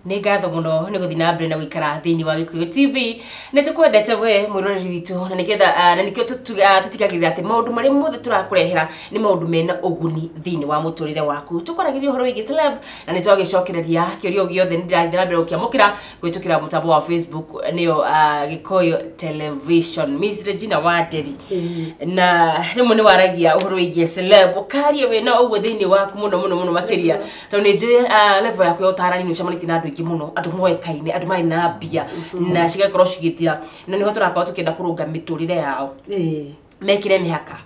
Nĩ ngatho mũno nĩ gũthiĩ na mbere na gũikara thĩinĩ wa Gĩkũyũ TV. Nĩ tũkwendete we mwĩroreri witũ, na nĩgetha na nĩkĩo tũtigagĩrĩra atĩ maũndũ marĩa mothe tũrakũrehera nĩ maũndũ mena ũguni thĩinĩ wa mũtũrĩre waku. Tũkwaragĩria ũhoro wĩgiĩ celeb, na nĩ twagĩcokereria kĩũria o gĩothe. Nĩ ndĩrathiĩ na mbere gũkĩamũkĩra kũhĩtũkĩra mũtambo wa Facebook, nĩyo Gĩkũyũ Television. Miss Regina Wanderi, na rĩmwe nĩ waragia ũhoro wĩgiĩ celeb, ũkaria wĩna ũguo thĩinĩ waku mũno mũno mũno makĩria, tondũ nĩ njũĩ level yaku ya ũtarani nĩ ũcemanĩtie na andũ aingĩ mũno, andũ moĩkaine, andũ marĩ na mbia na cigakorwo cigĩthira, na nĩho tũrakorwo tũkĩenda kũrũnga mĩtũrĩre yao, mekĩre mĩhaka.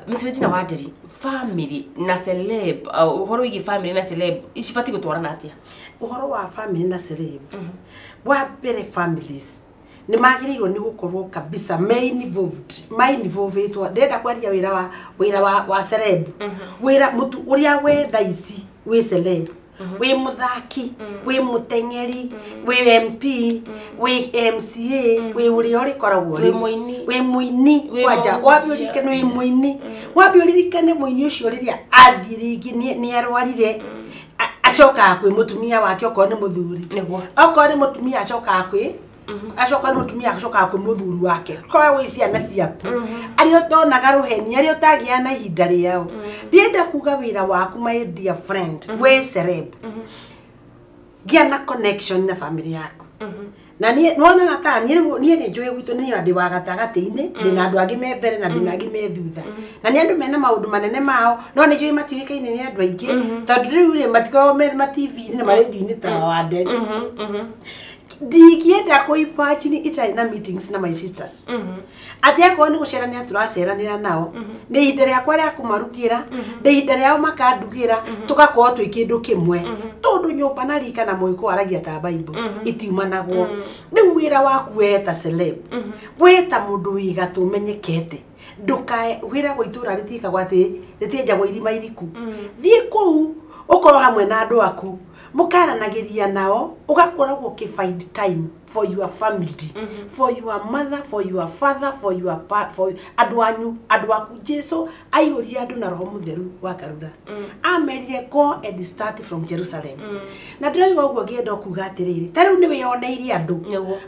Miss Regina Wanderi, family na celeb, ũhoro wĩgiĩ family na celeb cibatiĩ gũtwarana atĩa? Ũhoro wa family na celeb, wa mbere families nĩ magĩrĩirwo nĩ gũkorwo kabisa me involved, ma involvetwo. Ndĩrenda kwaria wĩra wa celeb, wĩra mũtu ũrĩa we thaa ici wĩ celeb, wĩ mũthaki, wĩ mũteng'eri, wĩ MP, wĩ MCA, wĩ ũrĩa ũrĩkoragwo Wĩ mũini. Wĩ mũini. Wĩ Kwanja mũhunjia. Wambe ũririkane wĩ mũini, wambe ũririkane mũini ũcio rĩrĩa athiĩ rĩngĩ nĩ arwarire, acokaga kwĩ mũtumia wake okorwo nĩ mũthuri, okorwo nĩ mũtumia acokaga kwĩ acoka nĩ mũtumia, acokaga kwĩ mũthuri wake. Korwo gwĩ ciana ciaku arĩa ũtonaga rũheni, arĩa ũtagĩa na ihinda rĩao. Ndĩrenda kuga wĩra waku, my dear friend, we celeb, gĩa na connection na family yaku. Na niĩ nĩwona na ta niĩ rĩu, niĩ nĩ njũĩ gwitũ nĩ ndĩ wa gatagatĩ-inĩ, ndĩ na andũ angĩ me mbere na ndĩ na angĩ me thutha, na nĩ andũ mena maũndũ manene mao, no nĩ njũĩ matiũĩkaine nĩ andũ aingĩ, tondũ rĩu rĩ matikoragwo me ma TV-inĩ na ma-radio-inĩ ta Wanderi. Ndingĩenda kũ imagine itarĩ na meetings na my sisters, atĩ akorwo nĩ gũceranĩra tũraceranĩra nao, nĩ ihinda rĩakwa rĩa kũmarugĩra, nĩ ihinda rĩao makandugĩra, tũgakorwo twĩ kĩndũ kĩmwe, tondũ nyũmba na rika na mũgĩkũ aragia ta Bible itiumanagwo. Rĩu wĩra waku we ta celeb, we ta mũndũ wĩ gatũ ũmenyekete, ndũkae wĩragwo itũra rĩtiĩkagwo atĩ rĩtienjagwo irima iriku. Thiĩ kũu ũkorwo hamwe na andũ aku, mũkaranagĩria nao, ũgakoragwo ũkĩ find time for your family, for your mother, for your father, for your pa, for andũ anyu, andũ aku. Jesu aihũria andũ na Roho Mũtheru wa Karura, amerire, "Go and start from Jerusalem." Na ndĩroiga ũguo ngĩenda kuga atĩrĩrĩ, ta rĩu nĩ wĩyoneire andũ,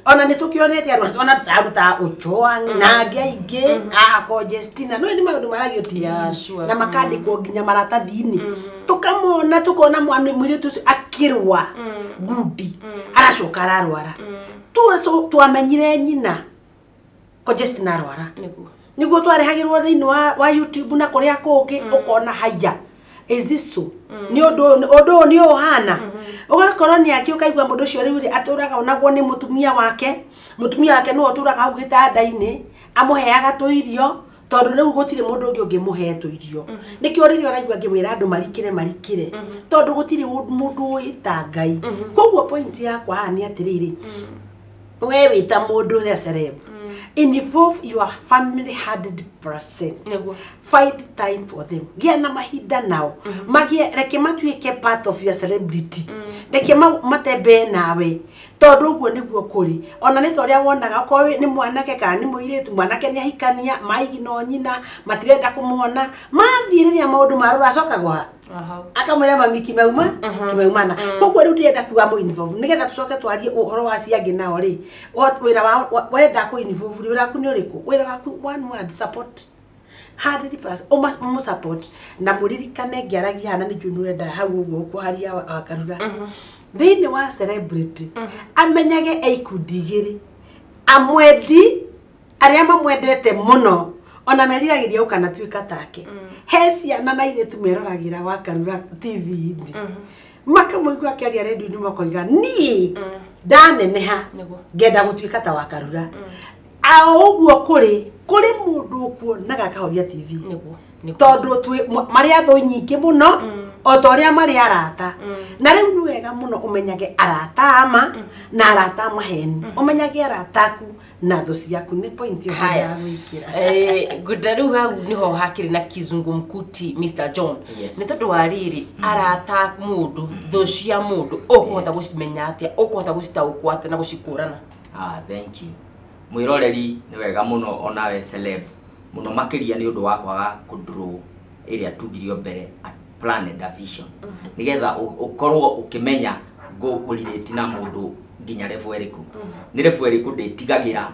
ona nĩ tũkĩonete andũ, ona tũraruta Ochoang na angĩ aingĩ a Conjestina, no nĩ maũndũ maragio TV na makandĩkwo nginya maratathi-inĩ, tũkamona, tũkona mwana mũirĩtu ũcio akĩrũa ngundi, aracoka ararwara. Twamenyire nyina Conjestina arwara, niguo twarehagĩrwo thĩinĩ wa YouTube na kũrĩa kũngĩ, ũkona, haya, is this so? Nĩ ũndũ ũyũ nĩ ũhana ũgakorwo nĩ angĩ, ũkaigua mũndũ ũcio rĩu rĩ atũraga onagwo nĩ mũtumia wake. Mũtumia wake nĩwe ũtũraga hau gĩtanda-inĩ amũheaga tũirio, tondũ rĩu gũtirĩ mũndũ ũngĩ ũngĩmũhe tũirio. Nĩkĩo rĩrĩa ũraigua ngĩmwĩra andũ marikĩre marikĩre, tondũ gũtirĩ mũndũ ũĩ ta Ngai. Koguo point yakwa haha nĩ atĩrĩrĩ, we wĩ ta mũndũ ũrĩa celeb, involve your family 100%. Find time for them, gĩa na mahinda nao, magĩe, reke matuĩke part of your celebrity, reke matembee nawe, tondũ ũguo nĩguo kũrĩ. Ona nĩ ta ũrĩa wonaga, okorwo nĩ mwanake kana nĩ mũirĩtu, mwanake nĩ ahikania maigino, nyina matirenda kũmuona, mathiĩ rĩrĩa maũndũ marũra acoka gwa akamwĩra mami kimauma kimaumana. Koguo rĩu ndĩrenda kuga mũ involve nĩgetha tũcoke twarie ũhoro wa ciangĩ nao rĩ, wĩra wa wenda kũ involve rĩ, wĩra waku nĩ ũrĩkũ? Wĩra waku, one word, support, 100%. Ũmũ support na mũririkane ngĩaragia hana nĩ njũĩ nĩ ũrenda hau ũguo ũkũharia Wakarura thĩinĩ wa celebrity, amenyage e ikundi igĩrĩ: amwendi arĩa mamwendete mũno, ona meriragĩria gũkanatuĩka take. He ciana na airĩtu meroragĩra Wakarura TV-inĩ, makamũigua akĩaria redio-inĩ, makoiga, "Niĩ ndaneneha ngenda gũtuĩka ta Wakarura." O ũguo kũrĩ mũndũ ũkuonaga akahoria TV, tondũ marĩ a thũ nyingĩ mũno o ta ũrĩa marĩ arata. Na rĩu nĩ wega mũno ũmenyage arata ama na arata a maheni, ũmenyage arata aku na thũ ciaku. Nĩ point ĩyo Haya. ngwĩkĩra. Ngwenda rĩu hau nĩho hakĩrĩ na kizungumkuti, Mr John. Yes. Nĩ tondũ wa rĩrĩ, arata mũndũ, thũ cia mũndũ, ũkũhota gũcimenya atĩa? Ũkũhota gũcitaũkwo atĩa na gũcikũrana? Ah, thank you. Mwĩroreri, nĩ wega mũno onawe celeb mũno makĩria nĩ ũndũ wa kwaga kũ-draw ĩrĩa tugirio mbere, a plan and a vision, nĩgetha ũkorwo ũkĩmenya Ngũrĩrĩti na mũndũ nginya level ĩrĩkũ, nĩ level ĩrĩkũ ndĩtigagĩra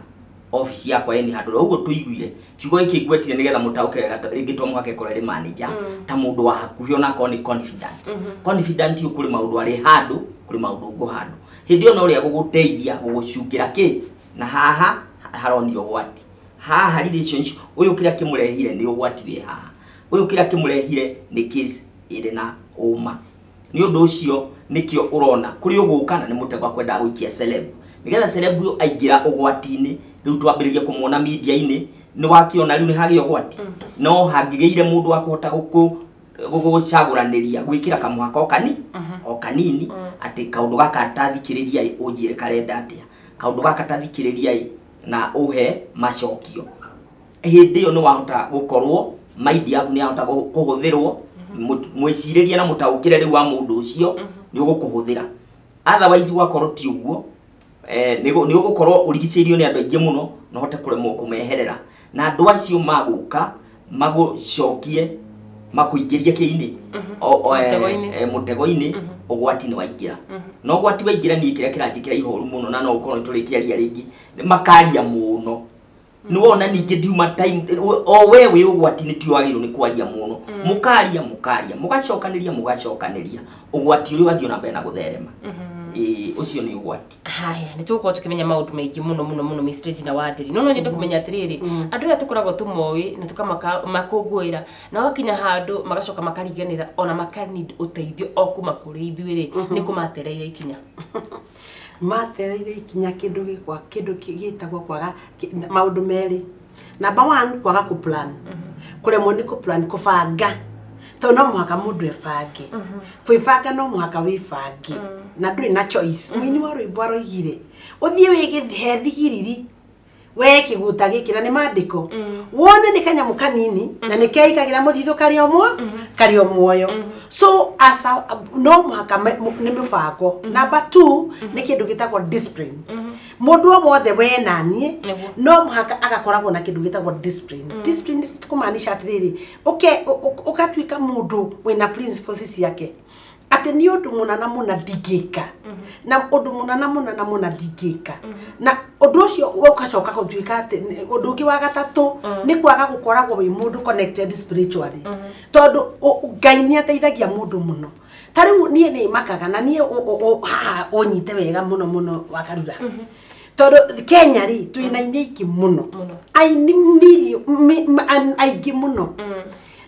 office yakwa ĩni handũ ũguo tũiguire kiugo gĩkĩ ngwetire nĩgetha mũtaũke wega rĩngĩ to mũhaka ĩkorwo ĩrĩ manager ta mũndũ wa hakuhĩ onakorwo nĩ confident. Confident ũyũ kũrĩ maũndũ arĩ handũ, kũrĩ maũndũ ngũ handũ hĩndĩ ĩyo no ũrĩa gũgũteithia gũgũcungĩra kĩ na haha haronio ũgwati haha relationship ũyũ kĩrĩa kĩmũrehire nĩ ũgwati wĩ haha, ũyũ kĩrĩa kĩmũrehire nĩ case ĩrĩ na ũma. Nĩ ũndũ ũcio nĩkĩo ũrona kũrĩ ũgũka na nĩ mũtego akwendaga gũikia celeb nĩgetha celeb ũyũ aingĩra ũgwati-inĩ rĩu twambĩrĩrie kũmuona media-inĩ nĩ wakĩona rĩu nĩ hagĩa ũgwati. No hangĩgĩire mũndũ wa kũhota gũgũcagũranĩria gwĩkĩra kamũhaka o kanini atĩ kaũndũ gaka tathikĩrĩria ĩ ũnjĩre karenda atĩa, kaũndũ gaka tathikĩrĩria ĩ na ũhe macokio. Hĩndĩ ĩyo nĩ wahota gũkorwo mind yaku nĩ yahota kũhũthĩrwo mwĩcirĩrie na mũtaũkĩre rĩu wa mũndũ ũcio nĩ ũgũkũhũthĩra. Otherwise gwakorwo ti ũguo nĩ ũgũkorwo ũrigicĩirio nĩ andũ aingĩ mũno na ũhote kũremwo kũmeherera na andũ acio magũka magũcokie makũingĩrie kĩinĩ mũtego-inĩ ũgwati nĩ waingĩra. Na ũgwati waingĩra niĩ kĩrĩa kĩranjĩkĩra ihoru mũno na no ũkorwo tũrĩkĩaria rĩngĩ makaria mũno. Nĩ wona ningĩ ndiuma time o we wĩ ũgwati-inĩ ti wagĩrĩirwo nĩ kwaria mũno, mũkaria mũkaria mũgacokanĩria mũgacokanĩria ũgwati ũrĩa ũgathiĩ na mbere na gũtherema. Ũcio nĩ ũgwati. Haya, nĩ tũgũkorwo tũkĩmenya maũndũ maingĩ mũno mũno mũno Miss Regina Wanderi. No no nyende kũmenya atĩrĩrĩ, andũ aya tũkoragwo tũmoĩ na tũkamakũngũĩra na magakinya handũ magacoka makariganĩra ona maka need ũteithio o kuma kũrĩ ithuĩ rĩ, nĩ kũmatereire ikinya. Matereire ikinya kĩndũ gĩkwa kĩndũ gĩtagwo kwaga maũndũ merĩ. Number 1 kwaga kũ plan. Kũremwo nĩ kũ plan kũbanga. Tondũ no mũhaka mũndũ ebange. Kwĩbanga no mũhaka wĩbange. Na ndũrĩ na choice. Mũini wa rwĩmbo aroigire ũthiĩ wĩgĩthe thigiriri we kĩgũta gĩkĩ na nĩ mandĩko wone nĩ kanyamũ kanini na nĩ keikagĩra mũthithũ karĩ o karĩ o muoyo. So asa no mũhaka nĩ mũbango. Number 2 nĩ kĩndũ gĩtagwo discipline. Mũndũ o wothe we naniĩ no mũhaka agakoragwo na kĩndũ gĩtagwo discipline. Discipline kũmaanisha atĩrĩrĩ ũgatuĩka mũndũ wĩna principles ciake atĩ nĩ ũndũ mũna na mũna ndingĩka na ũndũ mũna na mũna na mũna ndingĩka na ũndũ ũcio ũgacoka gũtuĩka atĩ ũndũ ũngĩ wa gatatũ nĩ kwaga gũkoragwo wĩ mũndũ connected spiritually tondũ Ngai nĩ ateithagia mũndũ mũno. Ta rĩu niĩ nĩ makaga na niĩ haha ũnyite wega mũno mũno Wakarura tondũ Kenya rĩ twĩna aini aingĩ mũno, aini aingĩ mũno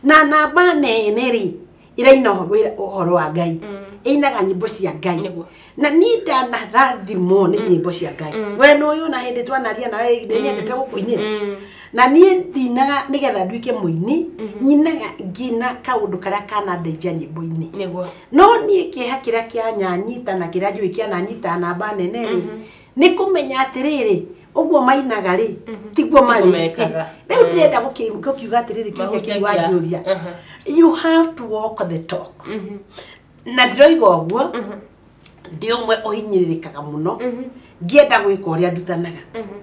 na namba nene rĩ iraina ũhoro wa Ngai, ĩinaga nyĩmbo cia Ngai na niĩ ndanarathimwo nĩ nyĩmbo cia Ngai. We nĩ ũyũ na hĩndĩ twanaria nawe nĩ nyendete gũkũinĩra na niĩ ndinaga nĩgetha nduĩke mũini, nyinaga ngina kaũndũ karĩa kanandeithia nyĩmbo-inĩ. No niĩ kĩeha kĩrĩa kĩanyanyita na kĩrĩa njũĩ kĩananyita namba nene rĩ nĩ kũmenya atĩrĩrĩ ũguo mainaga rĩ tiguo marĩ. Rĩu ndĩrenda gũkiuga atĩrĩrĩ kĩũria kĩu wanjũria, you have to walk the talk. Na ndĩroiga ũguo ndĩ ũmwe ũhinyĩrĩrĩkaga mũno ngĩenda gwĩka ũrĩa ndutanaga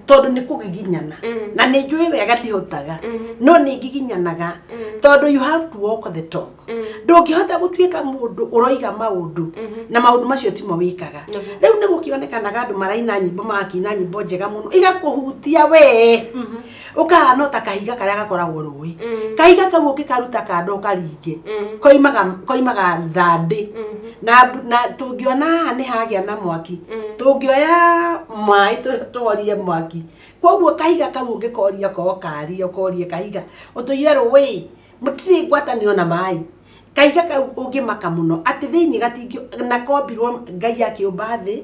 tondũ nĩ kũgiginyana na nĩ njũĩ wega ndihotaga no nĩ ngiginyanaga tondũ you have to walk the talk. Ndũngĩhota gũtuĩka mũndũ ũroiga maũndũ na maũndũ macio timo wĩkaga. Rĩu nĩ gũkĩonekanaga andũ maraina nyĩmbo magakĩina nyĩmbo njega mũno igakũhutia we ũkahana ta kahiga karĩa gakoragwo rũĩ. Kahiga kau ũngĩkaruta kando ũkaringe koimaga thandĩ na tũngĩona haha nĩ hagĩa na mwaki tũngĩoya maĩ tũhorie mwaki. Koguo kahiga kau ũngĩkoria kokaria ũkorie kahiga ũtũire rũĩ mũtirĩ ngwatanĩro na maĩ. Kahiga kau ũngĩmaka mũno atĩ thĩinĩ gatingĩ na kombirwo Ngai akĩũmba thĩ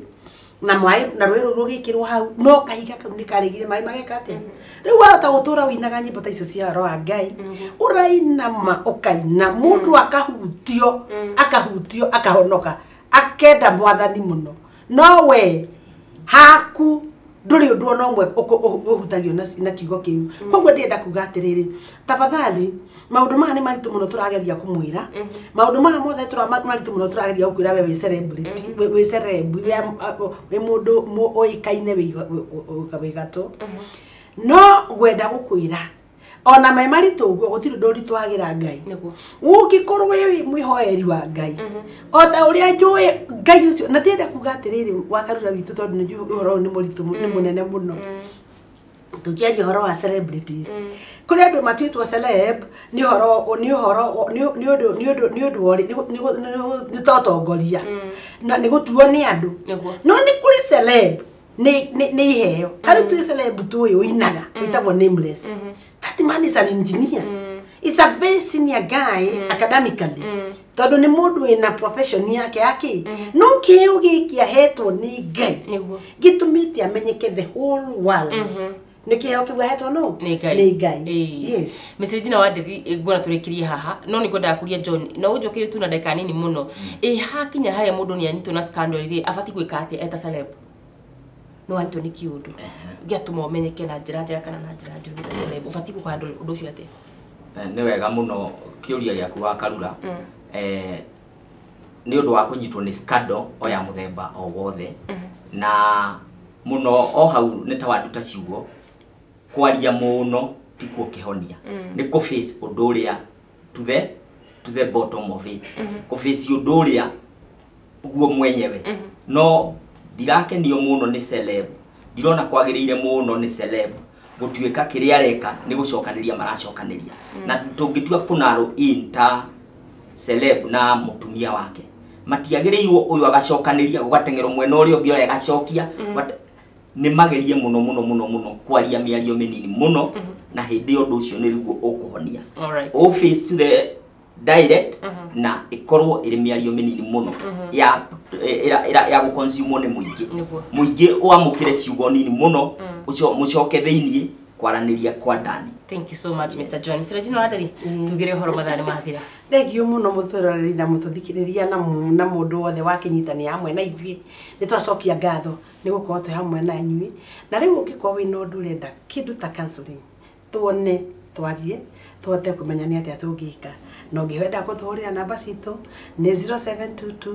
na maĩ na rũĩ rũu rũgĩkĩrwo hau no kahiga kau nĩ karegire maĩ mageka atĩa. Rĩu wahota gũtũra ũinaga nyĩmbo ta icio cia ũhoro wa Ngai ũrainama ũkaina mũndũ akahutio akahutio akahonoka akenda mwathani mũno no we haku ndũrĩ ũndũ ona ũmwe ũhutagio na kiugo kĩu. Koguo ndĩrenda kuga atĩrĩrĩ tafadhali maũndũ maya nĩ maritũ mũno tũrageria kũmwĩra maũndũ maya mothe maritũ mũno tũrageria gũkwĩra we wĩ celebrity wĩ celeb wĩ mũndũ ũĩkaine wĩ gatũ no ngwenda gũkwĩra Ona me maritũ ũguo gũtirĩ ũndũ ũritũhagĩra Ngai. Ũngĩkorwo wĩ mwĩhoeri wa Ngai, o ta ũrĩa njũĩ Ngai ũcio, na ndĩrenda kuga atĩrĩrĩ wakarura witũ, tondũ nĩ njũĩ ũhoro ũyũ nĩ mũritũ, nĩ mũnene mũno. Tũkĩaria ũhoro wa celebrities, kũrĩ andũ matuĩtwo celeb nĩ ũhoro nĩ ũhoro nĩ nĩ ũndũ nĩ ũndũ nĩ ũndũ wa nĩ totongoria na nĩ gũtuo nĩ andũ. No nĩ kũrĩ celeb nĩ iheo. Tarĩu twĩ celeb tũĩ ũinaga wĩtagwo Nameless. That man is an engineer. Is a very senior guy academically, tondũ nĩ mũndũ wĩna profession yake yake, no kĩheo gĩkĩ ahetwo nĩ Ngai gĩtũmĩte amenyeke the whole world. Nĩ kĩheo kĩu ahetwo no nĩ Ngai. Nĩ Ngai, yes. Mr. Regina Wanderi, nguona tũrĩkĩrie haha, no nĩ ngwendaga kũria John, no ũnjokerie tu na ndagĩka nini mũno. Ĩ hakinya harĩa mũndũ nĩ anyitwo na scandal rĩ, abatiĩ gwĩka atĩa eta celeb? No anyitwo nĩ kĩũndũ gĩatũma ũmenyeke na njĩra njega kana na njĩra njũru ta celeb, ũbatiĩ gũhandle ũndũ ũcio atĩa? Nĩ wega mũno kĩũria gĩaku wa Karura. Nĩ ũndũ wa kũnyitwo nĩ scandal o ya mũthemba o wothe, na mũno o hau nĩ ta wanduta ciugo, kwaria mũno tikuo kĩhonia. Nĩ kũ face ũndũ ũrĩa to the bottom of it, kũ face ũndũ ũrĩa guo mwenyewe. No ndirakenio mũno nĩ celeb, ndirona kwagĩrĩire mũno nĩ celeb gũtuĩka kĩrĩa areka nĩ gũcokanĩria maracokanĩria. Na tũngĩtua kũnarrow in ta celeb na mũtumia wake, matiagĩrĩirwo ũyũ agacokanĩria gũgateng'erwo mwena ũrĩa ũngĩ ũrĩa agacokia. Nĩ magerie mũno mũno mũno mũno kwaria mĩario mĩnini mũno, na hĩndĩ ĩyo ũndũ ũcio nĩguo ũkũhonia. O face to the direct, na ĩkorwo ĩrĩ mĩario mĩnini mũno ya ya gũconsume nĩ mũingĩ. Mũingĩ ũamũkĩre ciugo nini mũno, ũcio mũcoke thĩiniĩ kwaranĩria kwa ndani. Thank you so much, Mr. John. Mr. Regina Wanderi, tugire ũhoro, mathaa nĩ mathira. Thank you mũno mũtũroreri na mũtũthikĩrĩria na mũndũ wothe wakĩnyitania hamwe na ithuĩ. Nĩ twacokia ngatho nĩ gũkorwo twĩ hamwe na inyuĩ. Na rĩu ũngĩkorwo wĩna ũndũ ũrenda kĩndũ ta counseling, tuone, twarie, tũhote kũmenya nĩ atĩa tũngĩka. Na ũngĩenda gũtũhũrĩra, namba citũ nĩ 0722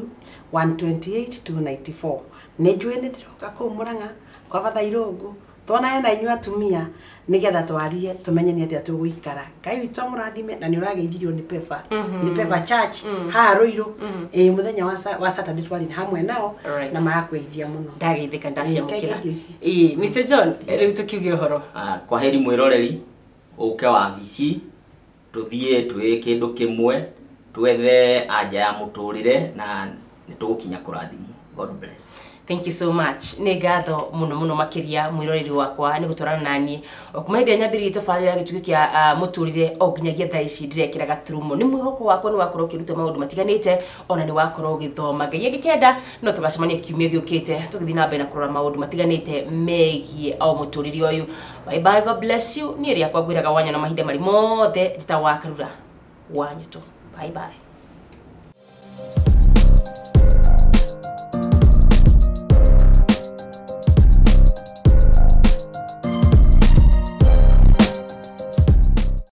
128 294. Nĩ njũĩ nĩ ndĩroka kũu Mũrang'a kwa Batha Irũngũ, tuonane na inyuĩ atumia nĩgetha twarie, tũmenye nĩ atĩa tũgũikara. Ngai witũ amũrathime. Na nĩ ũrageithirio nĩ Pepa, nĩ Pepa Church haha Rũirũ. Ĩ mũthenya wa Saturday twarĩ hamwe nao na magakwĩithia mũno. Ndageithĩka, ndaciamũkĩra. Ĩĩ, ici. Ĩĩ, Mr. John, rĩu tũkiuge ũhoro. Ah, kwa heri mwĩroreri, ũke wabici tũthiĩ twĩ kĩndũ kĩmwe, twethe anja ya mũtũrĩre na nĩ tũgũkinya kũrathimwo. God bless. Thank you so much. Nĩ ngatho mũno mũno makĩria mwĩroreri wakwa nĩ gũtwarana naniĩ o kuma hĩndĩ ĩrĩa nyambĩrĩirie tabarĩra ya gĩtugĩ kĩa mũtũrĩre o nginyagia thaa ici ndĩrekĩra gaturumo. Nĩ mwĩhoko wakwa nĩ wakorwo ũkĩruta maũndũ matiganĩte, ona nĩ wakorwo ũgĩthoma. Ngai angĩkenda, no tũgacemania kiumia gĩũkĩte tũgĩthiĩ na mbere na kũrora maũndũ matiganĩte megiĩ o mũtũrĩre ũyũ. Bye bye, God bless you. Niĩ rĩakwa ngwĩraga wanya na mahinda marĩ mothe, njĩtagwo wa Karura Wanyũtũ. Bye bye.